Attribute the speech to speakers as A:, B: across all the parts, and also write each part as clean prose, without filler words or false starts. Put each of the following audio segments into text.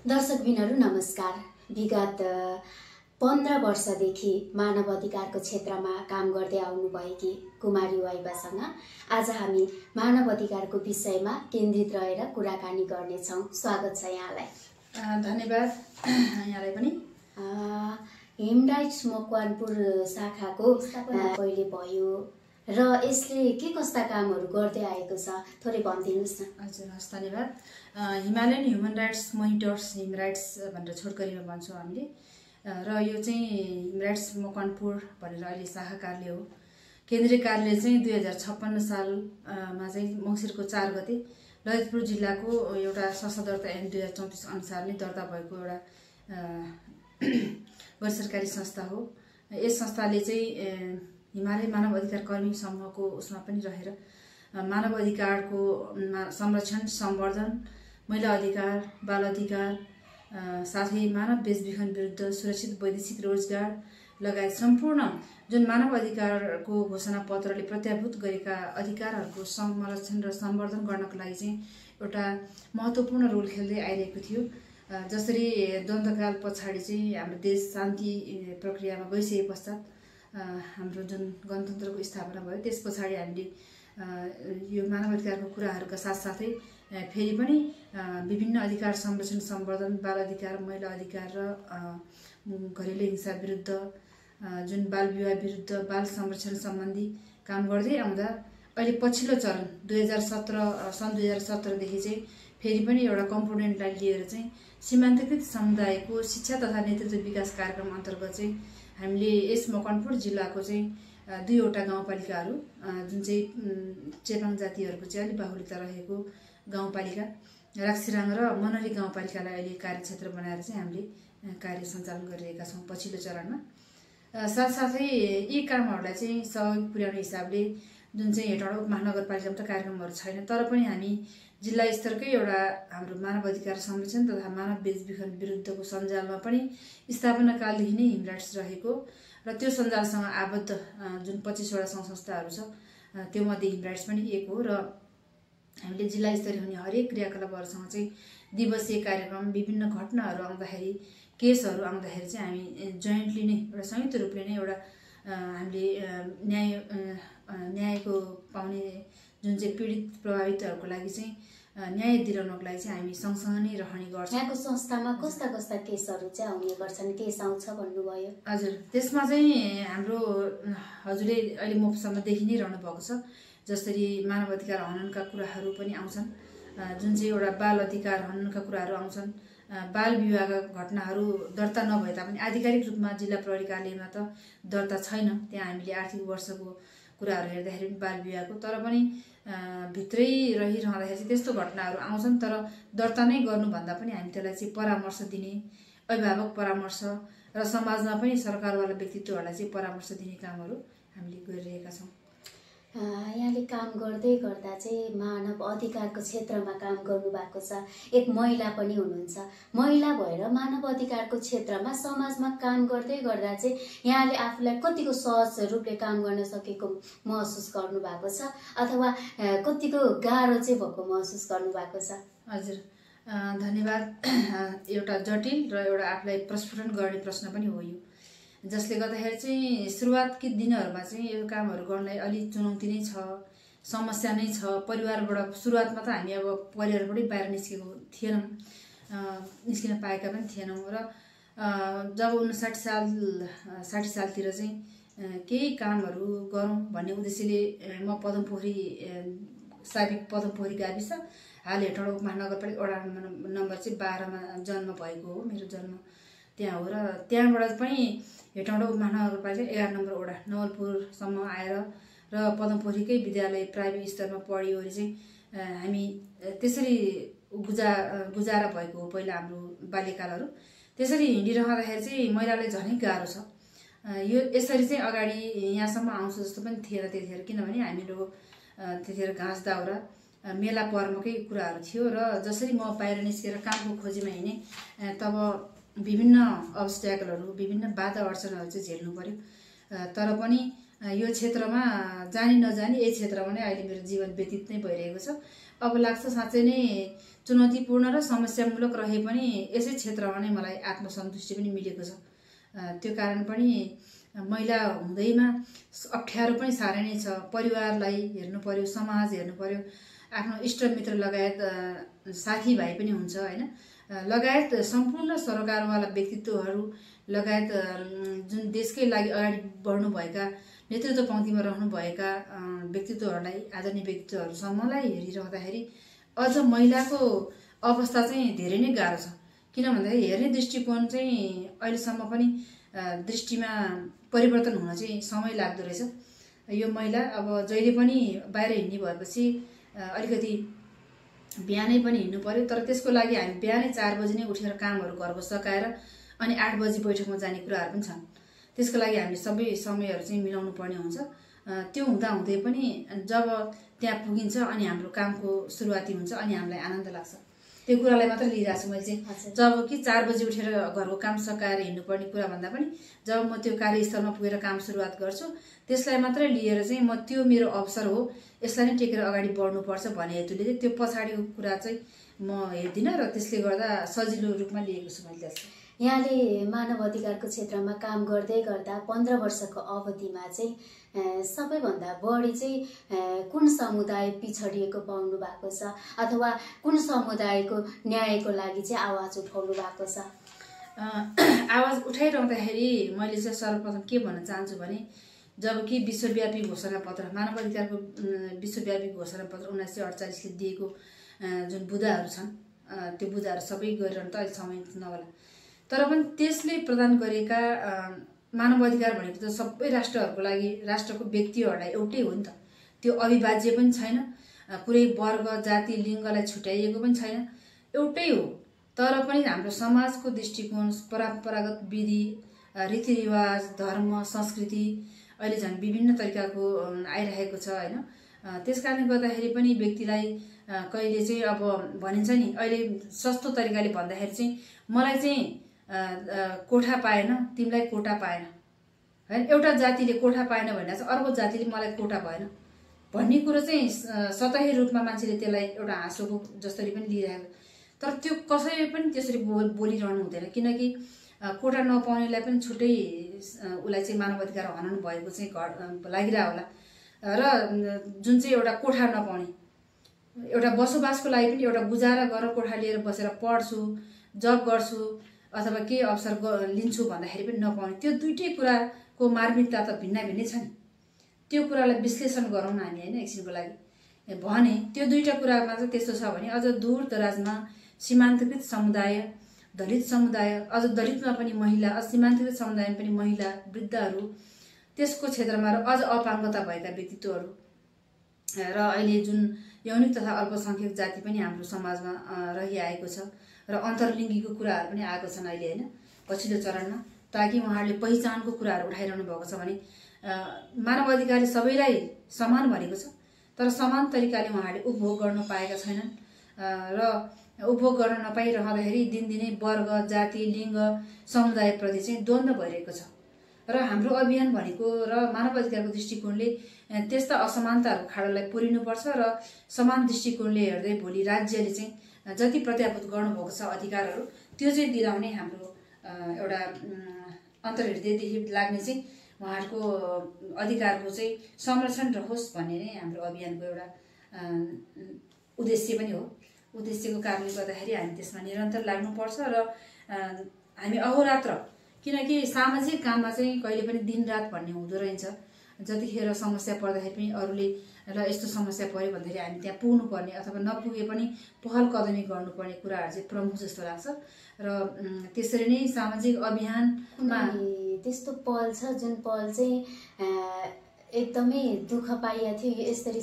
A: दर्शकबिनहरू नमस्कार। विगत 15 वर्षदेखि मानव अधिकारको क्षेत्रमा काम गर्दै आउनुभएकी कुमारी वाइबासँग आज हामी मानव अधिकारको विषयमा केन्द्रित रहेर कुराकानी गर्नेछौँ। स्वागत छ यहाँलाई।
B: धन्यवाद यहाँलाई पनि।
A: ह्युमन राइट्स मकवानपुर शाखाको कहिले भयो र यसले के कस्ता कामहरू गर्दै आएको छ थोरै भनिदिनुस् न।
B: हजुर, हस्, धन्यवाद। Himalayan human rights monitors, human rights भनेर छोटकरीमा भन्छौँ हामीले। र यो चाहिँ ह्युमन राइट्स मकवानपुर भनेर अहिले शाखा कार्यालय हो। केन्द्रीय कार्यालय चाहिँ 2056 सालमा चाहिँ मङ्सिरको 4 गते ललितपुर जिल्लाको एउटा संस्था दर्ता ऐन 2034 अनुसार नै दर्ता भएको एउटा गैर सरकारी संस्था हो। यस संस्थाले चाहिँ हिमालय मानव अधिकार कर्मी समूहको उसमा पनि रहेर मानव अधिकारको संरक्षण, सम्वर्धन, महिला अधिकार, बाल अधिकार, साथै मानव बेचबिखन विरुद्ध सुरक्षित वैदेशिक रोजगार लगायत सम्पूर्ण जुन मानव अधिकारको घोषणा पत्रले प्रत्याभूत गरेका अधिकारहरूको संरक्षण र सम्वर्धन गर्नको लागि चाहिँ एउटा महत्त्वपूर्ण रोल खेल्दै आइरहेको थियो। जसरी द्वन्द्वकाल पछाडि चाहिँ हाम्रो देश शान्ति प्रक्रियामा गइसके पश्चात हाम्रो जुन गणतन्त्रको स्थापना भयो, त्यस पछाडि हामीले यो मानव अधिकारको कुराहरूका साथसाथै फेरि पनि विभिन्न अधिकार संरक्षण, सम्वर्धन, बाल अधिकार, महिला अधिकार र घरेलु हिंसा विरुद्ध, जुन बाल विवाह विरुद्ध, बाल संरक्षण सम्बन्धी काम गर्दै आउँदा अहिले पछिल्लो चरण सन् 2017देखि चाहिँ फेरि पनि एउटा कम्पोनेन्टलाई लिएर चाहिँ सीमान्तकृत समुदायको शिक्षा तथा नेतृत्व विकास कार्यक्रम अन्तर्गत चाहिँ हामीले यस मकवानपुर जिल्लाको चाहिँ 2वटा गाउँपालिकाहरू जुन चाहिँ चेपाङ जातिहरूको चाहिँ अलिक बाहुल्यता रहेको गाउँपालिका राक्सिराङ र मनरी गाउँपालिकालाई अहिले कार्यक्षेत्र बनाएर चाहिँ हामीले कार्य सञ्चालन गरिरहेका छौँ पछिल्लो चरणमा। साथसाथै यी कामहरूलाई चाहिँ सहयोग पुर्याउने हिसाबले जुन चाहिँ हेटौँडा उपमहानगरपालिकामा त कार्यक्रमहरू छैन, तर पनि हामी जिल्ला स्तरकै एउटा हाम्रो मानव अधिकार संरक्षण तथा मानव बेचबिखन विरुद्धको सञ्जालमा पनि स्थापना कालदेखि नै ह्युमन राइट्स रहेको र त्यो सञ्जालसँग आबद्ध जुन 25वटा सङ्घ संस्थाहरू छ त्यो मध्ये ह्युमन राइट्स पनि एक हो। र हामीले जिल्ला स्तरीय हुने हरेक क्रियाकलापहरूसँग चाहिँ दिवसीय कार्यक्रम, विभिन्न घटनाहरू आउँदाखेरि, केसहरू आउँदाखेरि चाहिँ हामी जोइन्टली नै एउटा संयुक्त रूपले नै एउटा हामीले न्यायको पाउने जुन चाहिँ पीडित प्रभावितहरूको लागि चाहिँ न्याय दिलाउनको लागि चाहिँ हामी सँगसँगै नै रहने गर्छौँ।
A: यहाँको संस्थामा कस्ता कस्ता केसहरू चाहिँ आउने गर्छन्, केस आउँछ भन्नुभयो?
B: हजुर, त्यसमा चाहिँ हाम्रो हजुरले अहिले मसँग देखि नै रहनु भएको छ। जसरी मानव अधिकार हननका कुराहरू पनि आउँछन्, जुन चाहिँ एउटा बाल अधिकार हननका कुराहरू आउँछन्, बाल विवाहका घटनाहरू दर्ता नभए तापनि आधिकारिक रूपमा जिल्ला प्रहरी कार्यालयमा त दर्ता छैन। त्यहाँ हामीले आर्थिक वर्षको कुराहरू हेर्दाखेरि पनि बाल विवाहको, तर पनि भित्रै रहिरहँदाखेरि चाहिँ त्यस्तो घटनाहरू आउँछन्। तर दर्ता नै गर्नुभन्दा पनि हामी त्यसलाई चाहिँ परामर्श दिने, अभिभावक परामर्श र समाजमा पनि सरकारवाला व्यक्तित्वहरूलाई चाहिँ परामर्श दिने कामहरू हामीले गरिरहेका छौँ।
A: यहाँले काम गर्दै गर्दा चाहिँ मानव अधिकारको क्षेत्रमा काम गर्नुभएको छ, एक महिला पनि हुनुहुन्छ। महिला भएर मानव अधिकारको क्षेत्रमा समाजमा काम गर्दै गर्दा चाहिँ यहाँले आफूलाई कतिको सहज रूपले काम गर्न सकेको महसुस गर्नुभएको छ अथवा कतिको गाह्रो चाहिँ भएको महसुस गर्नुभएको छ?
B: हजुर, धन्यवाद। एउटा जटिल र एउटा आफूलाई प्रस्फुटन गर्ने प्रश्न पनि हो यो, जसले गर्दाखेरि चाहिँ सुरुवातकै दिनहरूमा चाहिँ यो कामहरू गर्नलाई अलि चुनौती नै छ, समस्या नै छ। परिवारबाट सुरुवातमा त हामी अब परिवारबाटै बाहिर निस्किन पाएका पनि थिएनौँ। र जब 60 सालतिर चाहिँ केही कामहरू गरौँ भन्ने उद्देश्यले म पदमपोखरी साबिक पदमपोखरी गाविस, हाल हेटौँडा उपमहानगरपालिका वडा नम्बर चाहिँ 12मा जन्म भएको हो। मेरो जन्म त्यहाँ हो र त्यहाँबाट पनि हेटौँडा उपमहानगरपालिका 11 नम्बर वडा नवलपुरसम्म आएर र पदमपोखरीकै विद्यालय प्राइमेरी स्तरमा पढिओरि चाहिँ हामी त्यसरी गुजारा भएको हो पहिला हाम्रो बाल्यकालहरू। त्यसरी हिँडिरहँदाखेरि चाहिँ महिलालाई झनै गाह्रो छ। यो यसरी चाहिँ अगाडि यहाँसम्म आउँछ जस्तो पनि थिएन त्यतिखेर, किनभने हामीहरू त्यतिखेर घाँस दाउरा मेला पर्वकै कुराहरू थियो। र जसरी म बाहिर निस्केर कामको खोजीमा हिँडेँ तब विभिन्न अब्स्ट्याकलहरू, विभिन्न बाधा अडचनहरू चाहिँ झेल्नु पर्यो। तर पनि यो क्षेत्रमा जानी नजानी यही क्षेत्रमा नै अहिले मेरो जीवन व्यतीत नै भइरहेको छ। अब लाग्छ साँच्चै नै चुनौतीपूर्ण र समस्यामूलक रहे पनि यसै क्षेत्रमा नै मलाई आत्मसन्तुष्टि पनि मिलेको छ। त्यो कारण पनि महिला हुँदैमा अप्ठ्यारो पनि साह्रै नै छ। परिवारलाई हेर्नु पर्यो, समाज हेर्नु पर्यो, आफ्नो इष्टमित्र लगायत साथीभाइ पनि हुन्छ होइन, लगायत सम्पूर्ण सरकारवाला व्यक्तित्वहरू लगायत जुन देशकै लागि अगाडि बढ्नुभएका नेतृत्व पङ्क्तिमा रहनुभएका व्यक्तित्वहरूलाई, आदरणीय व्यक्तित्वहरूसम्मलाई हेरिरहँदाखेरि अझ महिलाको अवस्था चाहिँ धेरै नै गाह्रो छ। किन भन्दाखेरि हेर्ने दृष्टिकोण चाहिँ अहिलेसम्म पनि दृष्टिमा परिवर्तन हुन चाहिँ समय लाग्दो रहेछ। यो महिला अब जहिले पनि बाहिर हिँड्ने भएपछि अलिकति बिहानै पनि हिँड्नु पर्यो, तर त्यसको लागि हामी बिहानै 4 बजी नै उठेर कामहरू घरको सकाएर अनि 8 बजी बैठकमा जाने कुराहरू पनि छन्। त्यसको लागि हामीले सबै समयहरू चाहिँ मिलाउनु पर्ने हुन्छ। त्यो हुँदाहुँदै पनि जब त्यहाँ पुगिन्छ अनि हाम्रो कामको सुरुवाती हुन्छ अनि हामीलाई आनन्द लाग्छ। त्यो कुरालाई मात्र लिइरहेको छु मैले चाहिँ। जब कि 4 बजी उठेर घरको काम सकाएर हिँड्नुपर्ने कुरा भन्दा पनि जब म त्यो कार्यस्थलमा पुगेर काम सुरुवात गर्छु त्यसलाई मात्रै लिएर चाहिँ म त्यो मेरो अवसर हो, यसलाई नै टेकेर अगाडि बढ्नुपर्छ भन्ने हेतुले चाहिँ त्यो पछाडिको कुरा चाहिँ म हेर्दिनँ र त्यसले गर्दा सजिलो रूपमा लिएको छु मैले त्यसलाई।
A: यहाँले मानव अधिकारको क्षेत्रमा काम गर्दै गर्दा 15 वर्षको अवधिमा चाहिँ सबैभन्दा बढी चाहिँ कुन समुदाय पिछडिएको पाउनु भएको छ अथवा कुन समुदायको न्यायको लागि चाहिँ आवाज उठाउनु भएको छ?
B: आवाज उठाइरहँदाखेरि मैले चाहिँ सर्वप्रथम के भन्न चाहन्छु भने जब कि विश्वव्यापी घोषणापत्र, मानव अधिकारको विश्वव्यापी घोषणापत्र 1948ले दिएको जुन बुँदाहरू छन् त्यो बुँदाहरू सबै गरिरहनु त अहिले समय नहोला, तर पनि त्यसले प्रदान गरेका मानव अधिकार भनेको त सबै राष्ट्रहरूको लागि, राष्ट्रको व्यक्तिहरूलाई एउटै हो नि त। त्यो अविभाज्य पनि छैन, कुनै वर्ग जाति लिङ्गलाई छुट्याइएको पनि छैन, एउटै हो। तर पनि हाम्रो समाजको दृष्टिकोण, परम्परागत विधि रीतिरिवाज, धर्म, संस्कृति अहिले झन् विभिन्न तरिकाको आइरहेको छ होइन। त्यस कारणले गर्दाखेरि पनि व्यक्तिलाई कहिले चाहिँ अब भनिन्छ नि, अहिले सस्तो तरिकाले भन्दाखेरि चाहिँ मलाई चाहिँ कोठा पाएन, तिमीलाई कोटा पाएन होइन। एउटा जातिले कोठा पाएन भनेर चाहिँ अर्को जातिले मलाई कोटा भएन भन्ने कुरो चाहिँ सतही रूपमा मान्छेले त्यसलाई एउटा हाँसोको जसरी पनि लिइरहेको, तर त्यो कसैले पनि त्यसरी बोलिरहनु हुँदैन। किनकि कोटा नपाउनेलाई पनि छुट्टै उसलाई चाहिँ मानव अधिकार हनन भएको चाहिँ लागिरह होला र जुन चाहिँ एउटा कोठा नपाउने, एउटा बसोबासको लागि पनि एउटा गुजारा गरेर कोठा लिएर बसेर पढ्छु, जब गर्छु अथवा केही अवसर लिन्छु भन्दाखेरि पनि नपाउने, त्यो दुइटै कुराको मार्मिकता त भिन्न भिन्नै छ नि। त्यो कुरालाई विश्लेषण गरौँ न हामी होइन एकछिनको लागि भने। त्यो दुईटा कुरामा चाहिँ त्यस्तो छ भने अझ दूर दराजमा सीमान्तकृत समुदाय, दलित समुदाय, अझ दलितमा पनि महिला, सीमान्तकृत समुदायमा पनि महिला, वृद्धहरू, त्यसको क्षेत्रमा र अझ अपाङ्गता भएका व्यक्तित्वहरू र अहिले जुन यौनिक तथा अल्पसङ्ख्यक जाति पनि हाम्रो समाजमा रहिआएको छ र अन्तर्लिङ्गीको कुराहरू पनि आएको छन् अहिले होइन पछिल्लो चरणमा, ताकि उहाँहरूले पहिचानको कुराहरू उठाइरहनु भएको छ भने मानव अधिकारले सबैलाई समान भनेको छ, तर समान तरिकाले उहाँहरूले उपभोग गर्न पाएका छैनन् र उपभोग गर्न नपाइरहँदाखेरि दिनदिनै वर्ग, जाति, लिङ्ग, समुदायप्रति चाहिँ द्वन्द्व भइरहेको छ। र हाम्रो अभियान भनेको र मानव अधिकारको दृष्टिकोणले त्यस्ता असमानताहरू खाडललाई पुरिनुपर्छ र समान दृष्टिकोणले हेर्दै भोलि राज्यले चाहिँ जति प्रत्याभूत गर्नुभएको छ अधिकारहरू त्यो चाहिँ दिलाउने हाम्रो एउटा अन्तर्हृदयदेखि लाग्ने चाहिँ उहाँहरूको अधिकारको चाहिँ संरक्षण रहोस् भन्ने नै हाम्रो अभियानको एउटा उद्देश्य पनि हो। उद्देश्यको कारणले गर्दाखेरि हामी त्यसमा निरन्तर लाग्नुपर्छ र हामी अहोरात्र, किनकि सामाजिक काममा चाहिँ कहिले पनि दिनरात भन्ने हुँदो रहेछ। जतिखेर समस्या पर्दाखेरि पनि अरूले र यस्तो समस्या पर्यो भन्दाखेरि हामी त्यहाँ पुग्नुपर्ने अथवा नपुगे पनि पहल कदमी गर्नुपर्ने कुराहरू चाहिँ प्रमुख जस्तो लाग्छ र त्यसरी नै सामाजिक अभियानमा
A: त्यस्तो पहल छ जुन पहल चाहिँ एकदमै दुःख पाइएको थियो। यसरी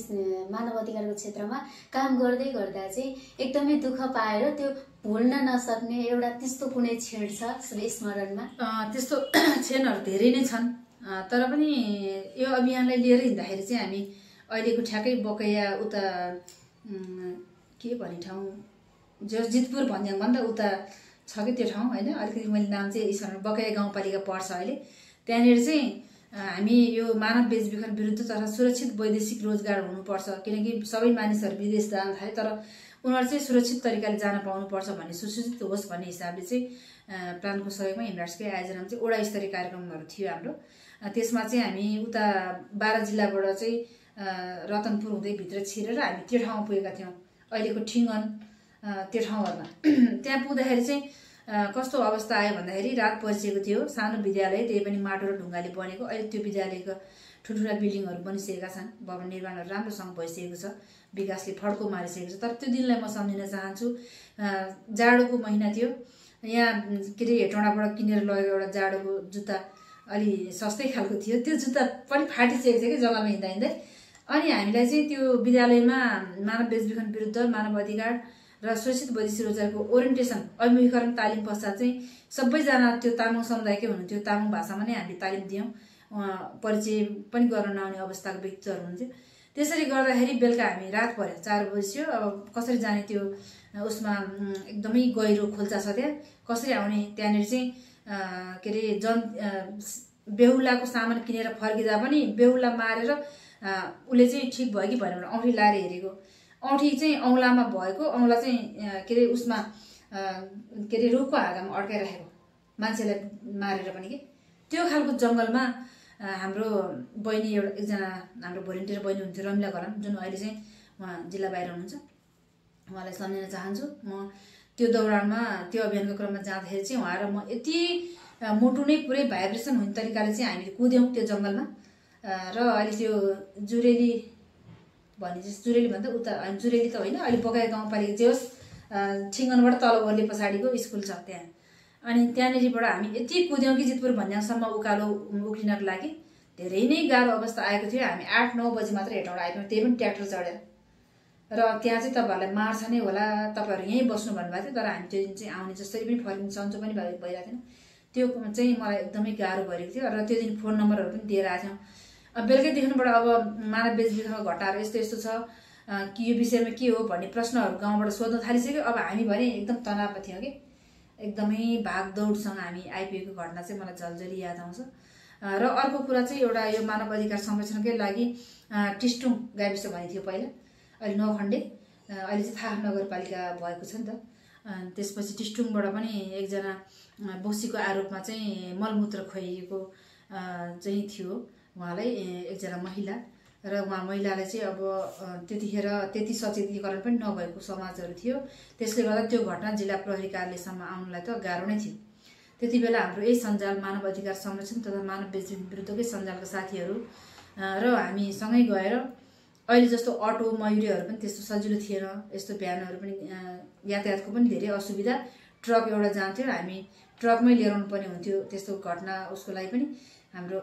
A: मानव अधिकारको क्षेत्रमा काम गर्दै गर्दा चाहिँ एकदमै दुःख पाएर त्यो भुल्न नसक्ने एउटा त्यस्तो कुनै क्षण छ स्मरणमा?
B: त्यस्तो क्षणहरू धेरै नै छन्, तर पनि यो अभियानलाई लिएर हिँड्दाखेरि चाहिँ हामी अहिलेको ठ्याक्कै बकैया उता के भन्ने ठाउँ जितपुर भन्दा उता छ कि त्यो ठाउँ होइन, अलिकति मैले नाम चाहिँ स्मरण, बकैया गाउँपालिका पर्छ अहिले। त्यहाँनिर चाहिँ हामी यो मानव बेचबिखन विरुद्ध तथा सुरक्षित वैदेशिक रोजगार हुनुपर्छ, किनकि सबै मानिसहरू विदेश जान थाले तर उनीहरू चाहिँ सुरक्षित तरिकाले जान पाउनुपर्छ भन्ने सुसूचित होस् भन्ने हिसाबले चाहिँ प्लानको सहयोगमा हिमराट्सकै आयोजनामा चाहिँ वडा स्तरीय कार्यक्रमहरू थियो हाम्रो। त्यसमा चाहिँ हामी उता 12 जिल्लाबाट चाहिँ रतनपुर हुँदै भित्र छिरेर हामी त्यो ठाउँमा पुगेका थियौँ, अहिलेको ठिङ्गन त्यो ठाउँहरूमा। त्यहाँ पुग्दाखेरि चाहिँ कस्तो अवस्था आयो भन्दाखेरि रात परिसकेको थियो, सानो विद्यालय, त्यही पनि माटो र ढुङ्गाले बनेको। अहिले त्यो विद्यालयको ठुल्ठुला बिल्डिङहरू बनिसकेका छन्, भवन निर्माणहरू राम्रोसँग भइसकेको छ, विकासले फड्को मारिसकेको छ। तर त्यो दिनलाई म सम्झिन चाहन्छु। जाडोको महिना थियो, यहाँ के अरे हेटौँडाबाट किनेर लगेको एउटा जाडोको जुत्ता अलि सस्तै खालको थियो, त्यो जुत्ता पनि फाटिसकेको थियो कि जग्गामा हिँड्दा हिँड्दै। अनि हामीलाई चाहिँ त्यो विद्यालयमा मानव बेचबिखन विरुद्ध मानव अधिकार र शोषित वैदेशिक रोजगारको ओरिएन्टेसन अभिमुखीकरण तालिम पश्चात चाहिँ सबैजना त्यो तामाङ समुदायकै हुनुहुन्थ्यो, तामाङ भाषामा नै हामीले तालिम दियौँ। परिचय पनि गर्न नआउने अवस्थाको व्यक्तिहरू हुन्थ्यो। त्यसरी गर्दाखेरि बेलुका हामी रात पर्यो, 4 बज्यो। अब कसरी जाने त्यो उसमा एकदमै गहिरो खोल्चा छ त्यहाँ, कसरी आउने? त्यहाँनिर चाहिँ के अरे बेहुलाको सामान किनेर फर्किँदा पनि बेहुला मारेर उसले चाहिँ ठिक भयो कि भएन भनेर औँठी लाएर हेरेको, औँठी चाहिँ औँलामा भएको, औँला चाहिँ के अरे उसमा के अरे रुखको हाँगामा अड्काइराखेको, मान्छेलाई मारेर पनि कि। त्यो खालको जङ्गलमा हाम्रो बहिनी एकजना हाम्रो भोलिन्टियर बहिनी हुन्थ्यो, रमिला घरम, जुन अहिले चाहिँ उहाँ जिल्ला बाहिर हुनुहुन्छ, उहाँलाई सम्झिन चाहन्छु। म त्यो दौरानमा त्यो अभियानको क्रममा जाँदाखेरि चाहिँ उहाँ र म यति मुटु नै पुरै भाइब्रेसन हुने तरिकाले चाहिँ हामीले कुद्यौँ त्यो जङ्गलमा। र अहिले त्यो जुरेली भने चाहिँ जुरेली भन्दा उता जुरेली त होइन, अहिले बगाई गाउँपालिका जे होस् ठिङ्गनबाट तल ओर्ले पछाडिको स्कुल छ त्यहाँ। अनि त्यहाँनिरबाट हामी यति कुद्यौँ कि जितपुर भन्ज्याङसम्म उकालो उक्लिनको लागि धेरै नै गाह्रो अवस्था आएको थियो। हामी 8-9 बजी मात्र हेटौँडा आइपुग्यौँ, त्यही पनि ट्र्याक्टर चढेर। र त्यहाँ चाहिँ तपाईँहरूलाई मार्छ नै होला, तपाईँहरू यहीँ बस्नु भन्नुभएको थियो। तर हामी त्यो दिन चाहिँ आउने जसरी पनि फर्किनु सन्चो पनि भइरहेको थिएन। त्यो चाहिँ मलाई एकदमै गाह्रो भइरहेको थियो। र त्यो दिन फोन नम्बरहरू पनि दिएर आएको थियौँ। बेलुकैदेखिबाट अब मानव बेचबिखनको घटनाहरू यस्तो यस्तो छ कि यो विषयमा के हो भन्ने प्रश्नहरू गाउँबाट सोध्न थालिसक्यो। अब हामी भने एकदम तनावमा थियौँ कि, एकदमै भागदौडसँग हामी आइपुगेको घटना चाहिँ मलाई जलजली याद आउँछ। र अर्को कुरा चाहिँ एउटा यो मानव अधिकार संरक्षणकै लागि टिस्टुङ गाविस भन्ने थियो पहिला, अहिले नौखण्डे, अहिले चाहिँ थाहा नगरपालिका भएको छ नि त। त्यसपछि टिस्टुङबाट पनि एकजना बोसीको आरोपमा चाहिँ मलमूत्र खुवाइएको चाहिँ थियो उहाँलाई, एकजना महिला। र उहाँ महिलालाई चाहिँ अब त्यतिखेर त्यति सचेतीकरण पनि नभएको समाजहरू थियो, त्यसले गर्दा त्यो घटना जिल्ला प्रहरी कार्यालयसम्म आउनलाई त गाह्रो नै थियो। त्यति बेला हाम्रो यही सञ्जाल मानव अधिकार संरक्षण तथा मानव बेचबिखन विरुद्धकै सञ्जालका साथीहरू र हामी सँगै गएर, अहिले जस्तो अटो मयुरीहरू पनि त्यस्तो सजिलो थिएन, यस्तो भ्यानहरू पनि यातायातको पनि धेरै असुविधा, ट्रक एउटा जान्थ्यो, हामी ट्रकमै लिएर आउनु पर्ने हुन्थ्यो। त्यस्तो घटना उसको लागि पनि हाम्रो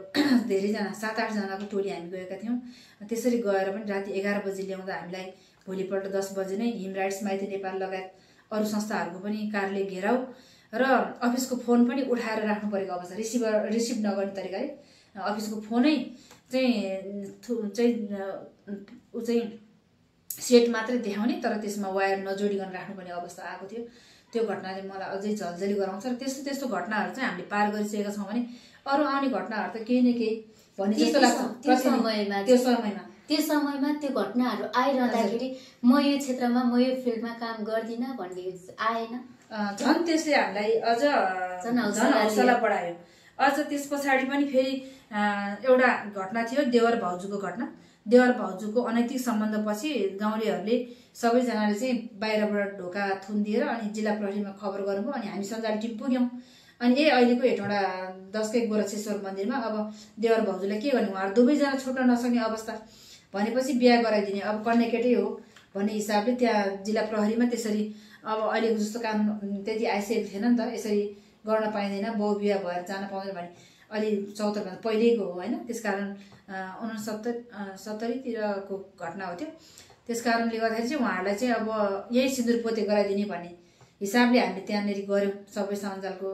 B: धेरैजना 7-8 जनाको टोली हामी गएका थियौँ। त्यसरी गएर पनि राति 11 बजी ल्याउँदा हामीलाई भोलिपल्ट 10 बजी नै हिमराइट्स माइती नेपाल लगायत अरू संस्थाहरूको पनि कार्यालय घेराउ र अफिसको फोन पनि उठाएर राख्नु परेको अवस्था, रिसिभ नगर्ने तरिकाले अफिसको फोनै ऊ चाहिँ सेट मात्रै देखाउने, तर त्यसमा वायर नजोडिकन राख्नुपर्ने अवस्था आएको थियो। त्यो घटनाले मलाई अझै झलझली गराउँछ। र त्यस्तो त्यस्तो घटनाहरू चाहिँ हामीले पार गरिसकेका छौँ भने अरू आउने घटनाहरू त केही न केही भन्ने जस्तो लाग्छ।
A: त्यो समयमा त्यो घटनाहरू आइरहँदाखेरि म यो क्षेत्रमा, म यो फिल्डमा काम गर्दिनँ भन्ने आएन,
B: झन् त्यसले हामीलाई अझ हौसला बढायो। अझ त्यस पछाडि पनि फेरि एउटा घटना थियो, देवर भाउजूको घटना। देवर भाउजूको अनैतिक सम्बन्धपछि गाउँलेहरूले सबैजनाले चाहिँ बाहिरबाट ढोका थुनिदिएर अनि जिल्ला प्रहरीमा खबर गर्नुभयो। अनि हामी सञ्जाल टिम पुग्यौँ। अनि अहिलेको हेटौँडा 10कै गोरक्षेश्वर मन्दिरमा अब देवर भाउजूलाई के गर्ने, उहाँहरू दुवैजना छुट्न नसक्ने अवस्था भनेपछि बिहा गराइदिने, अब कन्या केटै हो भन्ने हिसाबले त्यहाँ जिल्ला प्रहरीमा त्यसरी अब अहिलेको जस्तो काम त्यति आइसकेको थिएन नि त, यसरी गर्न पाइँदैन, बहु विवाह भएर जान पाउँदैन भने अलि 74 भन्दा पहिलेको हो होइन। त्यसकारण 69-70तिरको घटना हो त्यो। त्यस कारणले गर्दाखेरि चाहिँ उहाँहरूलाई चाहिँ अब यही सिन्दुर पोते गराइदिने भन्ने हिसाबले हामीले त्यहाँनिर गऱ्यौँ सबै सञ्जालको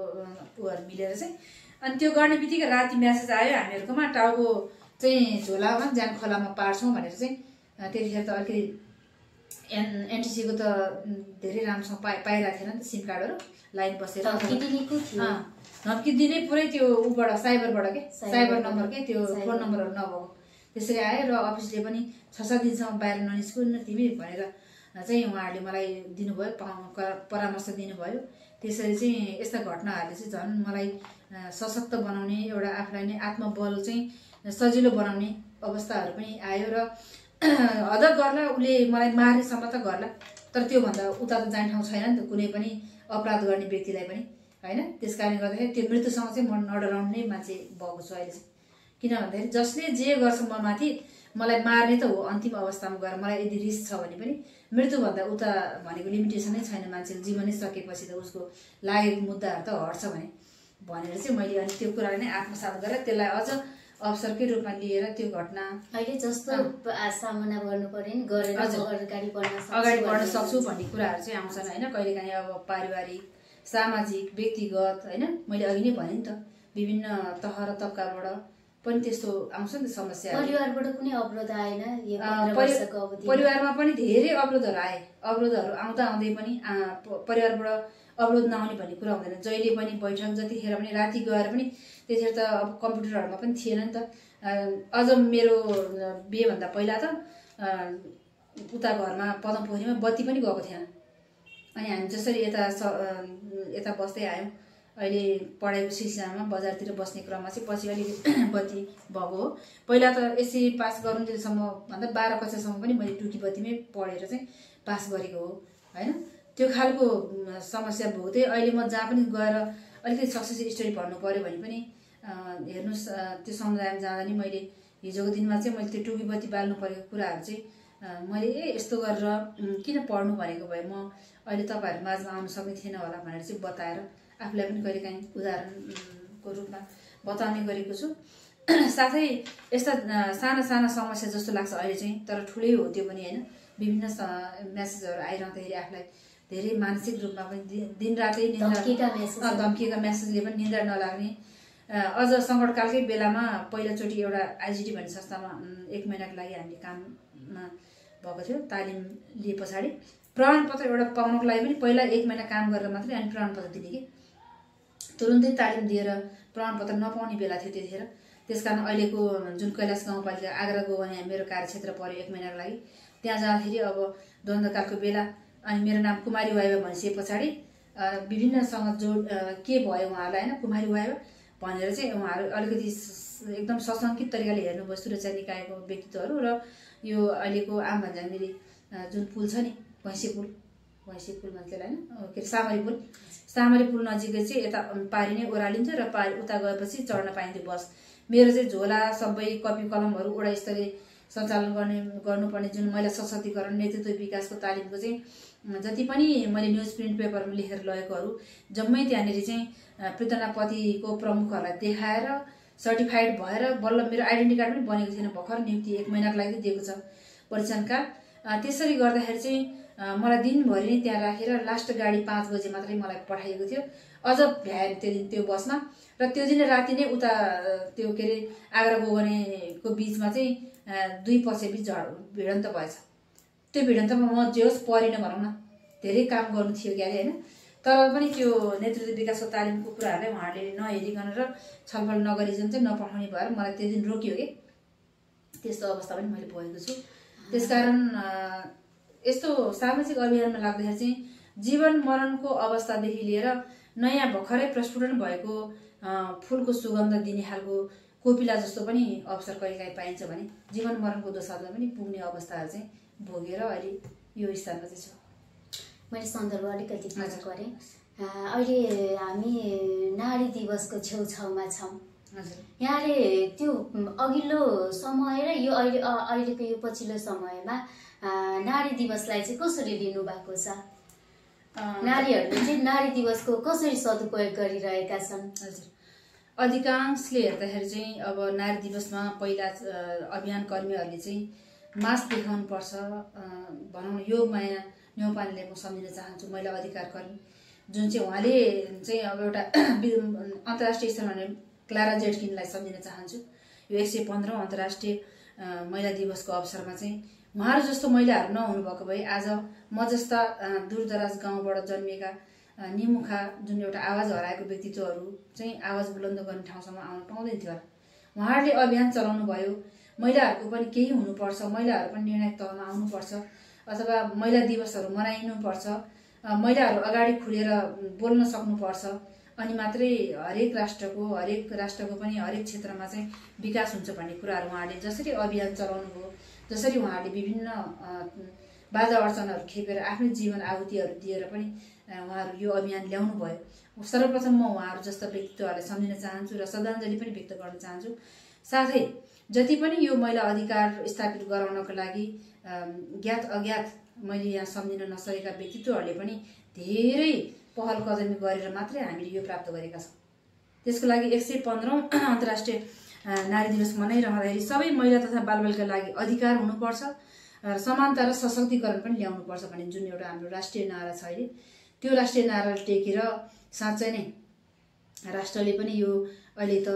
B: उहरू मिलेर चाहिँ। अनि त्यो गर्ने बित्तिकै राति म्यासेज आयो हामीहरूकोमा, टाउको चाहिँ झोलामा ज्यान खोलामा पार्छौँ भनेर चाहिँ। त्यतिखेर त अलिकति एनटिसीको त धेरै राम्रोसँग पाइरहेको थिएन नि त सिम कार्डहरू, लाइन बसेर धम्की दिने पुरै त्यो ऊबाट साइबरबाट के साइबर नम्बर के त्यो फोन नम्बरहरू नभएको त्यसरी आयो। र अफिसले पनि 6-7 दिनसम्म बाहिर ननिस्कु न तिमी भनेर चाहिँ उहाँहरूले मलाई दिनुभयो, परामर्श दिनुभयो। त्यसरी चाहिँ यस्ता घटनाहरूले चाहिँ झन् मलाई सशक्त बनाउने, एउटा आफूलाई नै आत्मबल चाहिँ सजिलो बनाउने अवस्थाहरू पनि आयो। र हद गर्ला उसले मलाई मार्नेसम्म त गर्ला, तर त्योभन्दा उता त जाने ठाउँ छैन नि त कुनै पनि अपराध गर्ने व्यक्तिलाई पनि, होइन। त्यस कारणले गर्दाखेरि त्यो मृत्युसँग चाहिँ म नडराउने मान्छे भएको छु अहिले चाहिँ। किन भन्दाखेरि जसले जे गर्छ म माथि, मलाई मार्ने त हो अन्तिम अवस्थामा गएर। मलाई यदि रिस छ भने पनि मृत्युभन्दा उता भनेको लिमिटेसनै छैन। मान्छेले जीवनै सकेपछि त उसको लागेको मुद्दाहरू त हट्छ भनेर चाहिँ मैले अनि त्यो कुरालाई नै आत्मसात गरेर त्यसलाई अझ अवसरकै रूपमा लिएर त्यो घटना
A: अहिले जस्तो सामना गर्नु पर्यो नि गरेर अगाडि
B: बढ्न सक्छु भन्ने कुराहरू चाहिँ आउँछन्, होइन। कहिलेकाहीँ अब पारिवारिक, सामाजिक, व्यक्तिगत, होइन, मैले अघि नै भने नि त विभिन्न तह र तब्काबाट पनि त्यस्तो आउँछ नि त समस्या।
A: परिवारबाट कुनै अवरोध आएन?
B: परिवारमा पनि धेरै अवरोधहरू आए। अवरोधहरू आउँदै पनि परिवारबाट अवरोध नआउने भन्ने कुरा हुँदैन। जहिले पनि बैठक जतिखेर पनि राति गएर पनि त्यतिखेर त अब कम्प्युटरहरूमा पनि थिएन नि त। अझ मेरो बिहेभन्दा पहिला त उता घरमा पदमपोखरीमा बत्ती पनि गएको थिएन। अनि हामी जसरी यता बस्दै आयौँ, अहिले पढाइको सिलसिलामा बजारतिर बस्ने क्रममा चाहिँ पछि अलिक बत्ती भएको हो। पहिला त एससी पास गरुन्जेलसम्म भन्दा 12 कक्षासम्म पनि मैले टुकी बत्तीमै पढेर चाहिँ पास गरेको हो, होइन। त्यो खालको समस्या भोग्दै अहिले म जहाँ पनि गएर अलिकति सक्सेस स्टोरी भन्नु पऱ्यो भने पनि हेर्नुहोस्, त्यो समुदायमा जाँदा नि मैले हिजोको दिनमा चाहिँ मैले त्यो टुकी बत्ती बाल्नु परेको कुराहरू चाहिँ मैले यस्तो गरेर किन पढ्नु भनेको भए म अहिले तपाईँहरू माझमा आउनु सक्ने थिएन होला भनेर चाहिँ बताएर आफूलाई पनि कहिलेकाहीँ उदाहरणको रूपमा बताउने गरेको छु। साथै यस्ता साना साना समस्या जस्तो लाग्छ अहिले चाहिँ, तर ठुलै हो त्यो पनि, होइन। विभिन्न मेसेजहरू आइरहँदाखेरि आफूलाई धेरै मानसिक रूपमा पनि दिनरातै धम्किएका मेसेजले पनि निन्द्रा नलाग्ने। अझ सङ्कटकालकै बेलामा पहिलोचोटि एउटा आइजिटी भन्ने संस्थामा 1 महिनाको लागि हामीले काममा भएको थियो। तालिम लिए पछाडि प्रमाणपत्र एउटा पाउनको लागि पनि पहिला 1 महिना काम गरेर मात्रै अनि प्रमाणपत्र दिने कि तुरुन्तै तालिम दिएर प्रमाणपत्र नपाउने बेला थियो त्यतिखेर। त्यसकारण अहिलेको जुन कैलाश गाउँपालिका आग्रा गोवानी मेरो कार्यक्षेत्र पर्यो 1 महिनाको लागि। त्यहाँ जाँदाखेरि अब द्वन्द्वकालको बेला अनि मेरो नाम कुमारी वाइवा भनिसके पछाडि विभिन्नसँग जोड के भयो उहाँहरूलाई, होइन, कुमारी वाइवा भनेर चाहिँ उहाँहरू अलिकति एकदम सशङ्कित तरिकाले हेर्नुभयो सुरक्षा निकायको व्यक्तित्वहरू। र यो अहिलेको आम भन्ज्याङनेरी जुन पुल छ नि, भैँसी पुल भन्छ त्यसलाई, होइन, के अरे सामरी पुल नजिकै चाहिँ यता पारी नै ओह्रालिन्छ र पारी उता गएपछि चढ्न पाइन्थ्यो बस। मेरो चाहिँ झोला सबै कपी कलमहरू वडा स्तरीय सञ्चालन गर्नुपर्ने जुन महिला सशक्तिकरण नेतृत्व विकासको तालिमको चाहिँ जति पनि मैले न्युज प्रिन्ट पेपरमा लेखेर लगेकोहरू जम्मै त्यहाँनिर चाहिँ पृथनापतिको प्रमुखहरूलाई देखाएर सर्टिफाइड भएर बल्ल मेरो आइडेन्टिटी कार्ड पनि बनेको थिएन। भर्खर नियुक्ति 1 महिनाको लागि दिएको छ परीक्षणका। त्यसरी गर्दाखेरि चाहिँ मलाई दिनभरि नै त्यहाँ राखेर लास्ट गाडी 5 बजे मात्रै मलाई पठाइएको थियो। अझ भ्याएन त्यो दिन त्यो बसमा। र त्यो दिन राति नै उता त्यो के अरे आग्रा गोगनेको बिचमा चाहिँ 2 पक्षबीच भिडन्त भएछ। त्यो भिडन्तमा म जे होस् परिन भनौँ न, धेरै काम गर्नु थियो क्यारे, होइन। तर पनि त्यो नेतृत्व विकासको तालिमको कुराहरूलाई उहाँहरूले नहेरिकन र छलफल नगरिकन चाहिँ नपठाउने भएर मलाई त्यो दिन रोकियो कि। त्यस्तो अवस्था पनि मैले भोगेको छु। त्यसकारण यस्तो सामाजिक अभियानमा लाग्दाखेरि चाहिँ जीवन मरणको अवस्थादेखि लिएर नयाँ भर्खरै प्रस्फुटन भएको फुलको सुगन्ध दिने खालको कोपिला जस्तो पनि अवसर कहिलेकाहीँ पाइन्छ भने जीवन मरणको दोसारमा पनि पुग्ने अवस्थाहरू चाहिँ भोगेर अहिले यो स्थानमा चाहिँ छ।
A: मैले सन्दर्भ अलिकति कुरा गरेँ। अहिले हामी नारी दिवसको छेउछाउमा छौँ। यहाँले त्यो अघिल्लो समय र यो अहिलेको यो पछिल्लो समयमा नारी दिवसलाई चाहिँ कसरी लिनु भएको छ? नारीहरूले चाहिँ नारी दिवसको कसरी सदुपयोग गरिरहेका छन्?
B: हजुर, अधिकांशले हेर्दाखेरि चाहिँ अब नारी दिवसमा पहिला अभियान कर्मीहरूले चाहिँ मास्क देखाउनु पर्छ भनौँ न। यो माया न्यौपानेले म सम्झिन चाहन्छु, महिला अधिकार कर्मी जुन चाहिँ उहाँले चाहिँ अब एउटा अन्तर्राष्ट्रिय स्तरमा भने क्लारा जेटकिनलाई सम्झिन चाहन्छु। यो 115औं अन्तर्राष्ट्रिय महिला दिवसको अवसरमा चाहिँ उहाँहरू जस्तो महिलाहरू नहुनु भएको भए आज म जस्ता दूरदराज गाउँबाट जन्मिएका निमुखा जुन एउटा आवाज हराएको व्यक्तित्वहरू चाहिँ आवाज बुलन्द गर्ने ठाउँसम्म आउन पाउँदैन थियो। उहाँहरूले अभियान चलाउनु भयो, महिलाहरूको पनि केही हुनुपर्छ, महिलाहरू पनि निर्णायक तहमा आउनुपर्छ अथवा महिला दिवसहरू मनाइनुपर्छ, महिलाहरू अगाडि खुलेर बोल्न सक्नुपर्छ, अनि मात्रै हरेक राष्ट्रको पनि हरेक क्षेत्रमा चाहिँ विकास हुन्छ भन्ने कुराहरू उहाँले जसरी अभियान चलाउनु भयो, जसरी उहाँले विभिन्न बाधा अर्चनाहरू खेपेर आफ्नै जीवन आहुतिहरू दिएर पनि उहाँहरू यो अभियान ल्याउनु भयो। सर्वप्रथम म उहाँहरू जस्ता व्यक्तित्वहरूलाई सम्झिन चाहन्छु र श्रद्धाञ्जली पनि व्यक्त गर्न चाहन्छु। साथै जति पनि यो महिला अधिकार स्थापित गराउनको लागि ज्ञात अज्ञात मैले यहाँ सम्झिन नसकेका व्यक्तित्वहरूले पनि धेरै पहल कदमी गरेर मात्रै हामीले यो प्राप्त गरेका छौँ। त्यसको लागि 115औं अन्तर्राष्ट्रिय नारी दिवस मनाइरहँदाखेरि सबै महिला तथा बालबालिकाका लागि अधिकार हुनुपर्छ र समानता र सशक्तिकरण पनि ल्याउनुपर्छ भन्ने जुन एउटा हाम्रो राष्ट्रिय नारा छ अहिले, त्यो राष्ट्रिय नारा टेकेर साँच्चै नै राष्ट्रले पनि यो अहिले त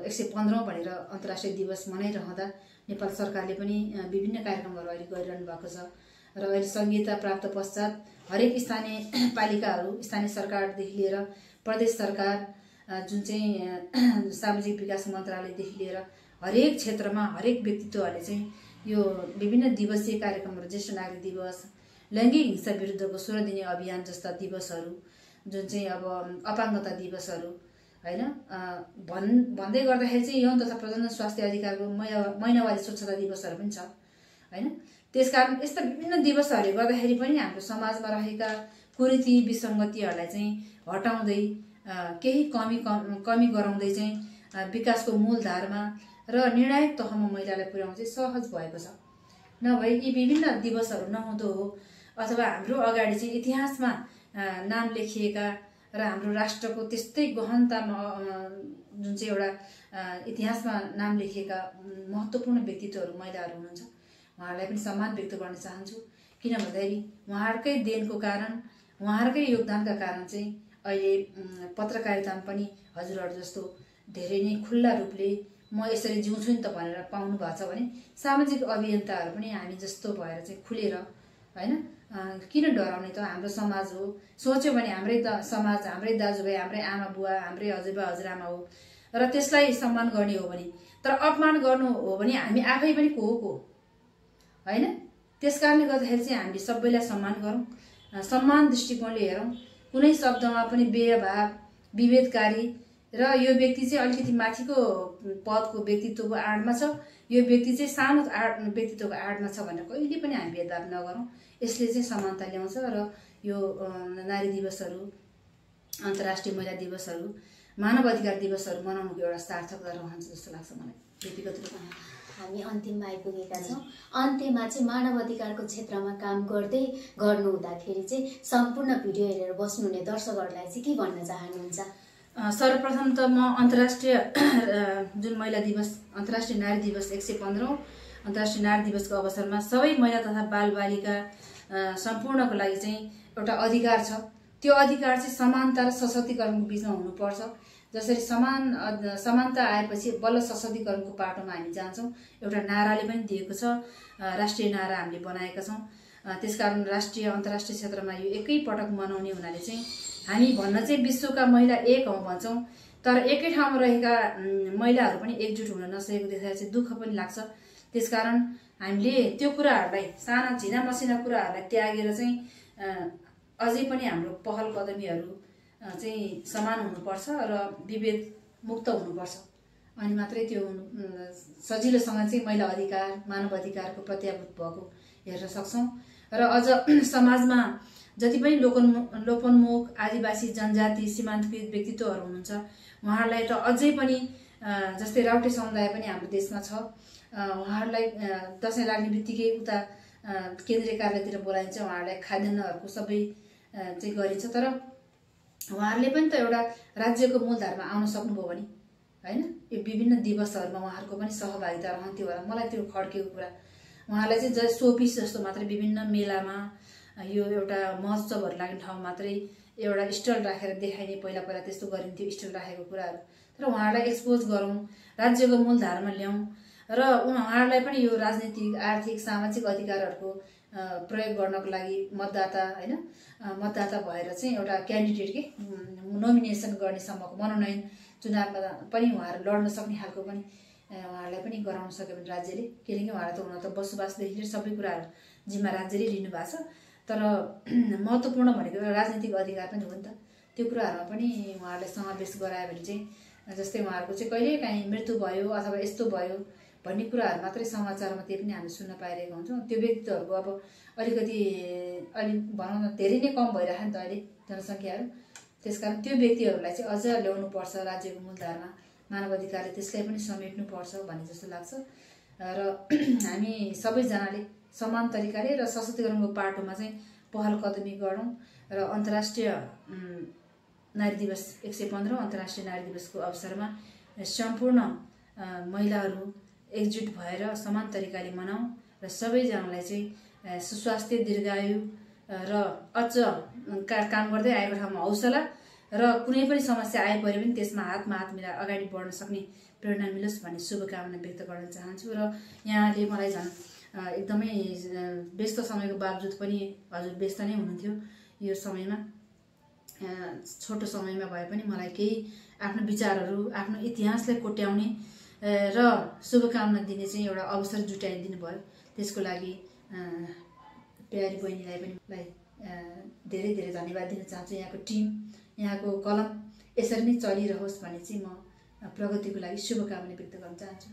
B: 115औं भनेर अन्तर्राष्ट्रिय दिवस मनाइरहँदा नेपाल सरकारले पनि विभिन्न कार्यक्रमहरू अहिले गरिरहनु भएको छ र अहिले संहिता प्राप्त पश्चात हरेक स्थानीय पालिकाहरू, स्थानीय सरकारदेखि लिएर प्रदेश सरकार, जुन चाहिँ सामाजिक विकास मन्त्रालयदेखि लिएर हरेक क्षेत्रमा हरेक व्यक्तित्वहरूले चाहिँ यो विभिन्न दिवसीय कार्यक्रमहरू, ज्येष्ठ नागरिक दिवस, लैङ्गिक हिंसा विरुद्धको 16 दिने अभियान जस्ता दिवसहरू, जुन चाहिँ अब अपाङ्गता दिवसहरू हैन, भन्दै गर्दाखेरि चाहिँ यौन तथा प्रजनन स्वास्थ्य अधिकारको महिनावारी स्वच्छता दिवसहरू पनि छ हैन। त्यसकारण यस्ता विभिन्न दिवसहरूले गर्दाखेरि पनि हाम्रो समाजमा रहेका कुरीति विसङ्गतिहरूलाई चाहिँ हटाउँदै केही कमी गराउँदै चाहिँ विकासको मूलधारमा र निर्णायक तहमा महिलालाई पुर्याउन चाहिँ सहज भएको छ। नभए यी विभिन्न दिवसहरू नहुँदो हो अथवा हाम्रो अगाडि चाहिँ इतिहासमा नाम लेखिएका र हाम्रो राष्ट्रको त्यस्तै गहनतामा जुन चाहिँ एउटा इतिहासमा नाम लेखिएका महत्त्वपूर्ण व्यक्तित्वहरू महिलाहरू हुनुहुन्छ, उहाँहरूलाई पनि सम्मान व्यक्त गर्न चाहन्छु। किन भन्दाखेरि उहाँहरूकै देनको कारण, उहाँहरूकै योगदानका कारण चाहिँ अहिले पत्रकारितामा पनि हजुरहरू जस्तो धेरै नै खुल्ला रूपले म यसरी जिउँछु नि त भनेर पाउनु भएको छ भने सामाजिक अभियन्ताहरू पनि हामी जस्तो भएर चाहिँ खुलेर हैन, किन डराउने त, हाम्रो समाज हो, सोच्यो भने हाम्रै समाज, हाम्रै दाजुभाइ, हाम्रै आमा बुवा, हाम्रै हजुरबा हजुरआमा हो र त्यसलाई सम्मान गर्ने हो भने, तर अपमान गर्नु हो भने हामी आफै पनि को हैन। त्यसकारणले गर्दाखेरि चाहिँ हामीले सबैलाई सम्मान गरौँ, सम्मान दृष्टिकोणले हेरौँ। कुनै शब्दमा पनि बेभाव, विभेदकारी र यो व्यक्ति चाहिँ अलिकति माथिको पदको व्यक्तित्वको आडमा छ, यो व्यक्ति चाहिँ सानो व्यक्तित्वको आडमा छ भनेर कहिले पनि हामी भेदभाव नगरौँ। यसले चाहिँ समानता ल्याउँछ र यो नारी दिवसहरू, अन्तर्राष्ट्रिय महिला दिवसहरू, मानव अधिकार दिवसहरू मनाउनुको एउटा सार्थकता रहन्छ जस्तो लाग्छ मलाई व्यक्तिगत रूपमा।
A: हामी अन्तिममा आइपुगेका छौँ। अन्त्यमा चाहिँ मानव अधिकारको क्षेत्रमा काम गर्नु हुँदाखेरि चाहिँ सम्पूर्ण भिडियो हेरेर बस्नुहुने दर्शकहरूलाई चाहिँ के भन्न चाहनुहुन्छ?
B: सर्वप्रथम त म अन्तर्राष्ट्रिय जुन महिला दिवस, अन्तर्राष्ट्रिय नारी दिवस 115औं अन्तर्राष्ट्रिय नारी दिवसको अवसरमा सबै महिला तथा बालबालिका सम्पूर्णको लागि चाहिँ एउटा अधिकार छ। त्यो अधिकार चाहिँ समानता र सशक्तिकरणको बिचमा हुनुपर्छ। जसरी समानता आएपछि बल्ल सशक्तिकरणको बाटोमा हामी जान्छौँ, एउटा नाराले पनि दिएको छ, राष्ट्रिय नारा हामीले बनाएका छौँ। त्यसकारण राष्ट्रिय अन्तर्राष्ट्रिय क्षेत्रमा यो एकै पटक मनाउने हुनाले चाहिँ हामी भन्न चाहिँ विश्वका महिला एक हौँ भन्छौँ, तर एकै ठाउँमा रहेका महिलाहरू पनि एकजुट हुन नसकेको देखेर चाहिँ दुःख पनि लाग्छ। त्यसकारण हामीले त्यो कुराहरूलाई, साना झिना मसिना कुराहरूलाई त्यागेर चाहिँ अझै पनि हाम्रो पहल कदमीहरू चाहिँ समान हुनुपर्छ र विभेद मुक्त हुनुपर्छ। अनि मात्रै त्यो सजिलोसँग चाहिँ महिला अधिकार, मानव अधिकारको प्रत्याभूत भएको हेर्न सक्छौँ। र अझ समाजमा जति पनि लोपोन्मुख, आदिवासी, जनजाति, सीमान्तकृत व्यक्तित्वहरू हुनुहुन्छ, उहाँहरूलाई त अझै पनि जस्तै राउटे समुदाय पनि हाम्रो देशमा छ, उहाँहरूलाई दसैँ लाग्ने बित्तिकै उता केन्द्रीय कार्यालयतिर बोलाइन्छ, उहाँहरूलाई खाद्यान्नहरूको सबै चाहिँ गरिन्छ। तर उहाँहरूले पनि त एउटा राज्यको मूलधारमा आउन सक्नुभयो भने हैन, यो विभिन्न दिवसहरूमा उहाँहरूको पनि सहभागिता रहन्थ्यो होला। मलाई त्यो खड्केको कुरा, उहाँलाई चाहिँ सोपिस जस्तो मात्रै विभिन्न मेलामा यो एउटा महोत्सवहरू लाग्ने ठाउँ मात्रै एउटा स्टल राखेर देखाइने, पहिला त्यस्तो गरिन्थ्यो स्टल राखेको कुराहरू। तर उहाँहरूलाई एक्सपोज गरौँ, राज्यको मूलधारमा ल्याउँ र उहाँहरूलाई पनि यो राजनीतिक, आर्थिक, सामाजिक अधिकारहरूको प्रयोग गर्नको लागि मतदाता भएर चाहिँ एउटा क्यान्डिडेट नोमिनेसन गर्ने सम्मको मनोनयन चुनावमा पनि उहाँहरू लड्न सक्ने खालको पनि उहाँहरूलाई पनि गराउन सक्यो भने राज्यले, किनकि उहाँहरू त हुन त बसोबासदेखि लिएर सबै कुराहरू जिम्मा राज्यले लिनु भएको छ। तर महत्त्वपूर्ण भनेको एउटा राजनीतिक अधिकार पनि हो नि त, त्यो कुराहरूमा पनि उहाँहरूलाई समावेश गरायो भने चाहिँ, जस्तै उहाँहरूको चाहिँ कहिलेकाहीँ मृत्यु भयो अथवा यस्तो भयो भन्ने कुराहरू मात्रै समाचारमा त्यही पनि हामी सुन्न पाइरहेको हुन्छौँ। त्यो व्यक्तिहरूको अब अलिकति भनौँ न धेरै नै कम भइरहेको नि त अहिले जनसङ्ख्याहरू, त्यसकारण त्यो व्यक्तिहरूलाई चाहिँ अझ ल्याउनुपर्छ राज्यको मूलधारमा, मानव अधिकारले त्यसलाई पनि समेट्नुपर्छ भन्ने जस्तो लाग्छ। र हामी सबैजनाले समान तरिकाले र सशक्तिकरणको पाटोमा चाहिँ पहल कदमी गरौँ र अन्तर्राष्ट्रिय नारी दिवस 115 अन्तर्राष्ट्रिय नारी दिवसको अवसरमा सम्पूर्ण महिलाहरू एकजुट भएर समान तरिकाले मनाऊँ र सबैजनालाई चाहिँ सुस्वास्थ्य, दीर्घायु र अझ काम गर्दै आएको ठाउँमा हौसला र कुनै पनि समस्या आइपऱ्यो भने त्यसमा हातमा हात मिलाएर अगाडि बढ्न सक्ने प्रेरणा मिलोस् भन्ने शुभकामना व्यक्त गर्न चाहन्छु। र यहाँले मलाई झन् एकदमै व्यस्त समयको बावजुद पनि हजुर व्यस्त नै हुनुहुन्थ्यो यो समयमा, छोटो समयमा भए पनि मलाई केही आफ्नो विचारहरू, आफ्नो इतिहासलाई कोट्याउने र शुभकामना दिने चाहिँ एउटा अवसर जुटाइदिनु भयो। त्यसको लागि प्यारी बहिनीलाई पनि धेरै धेरै धन्यवाद दिन चाहन्छु। यहाँको टिम, यहाँको कलम यसरी नै चलिरहोस् भन्ने चाहिँ म प्रगतिको लागि शुभकामना व्यक्त गर्न चाहन्छु।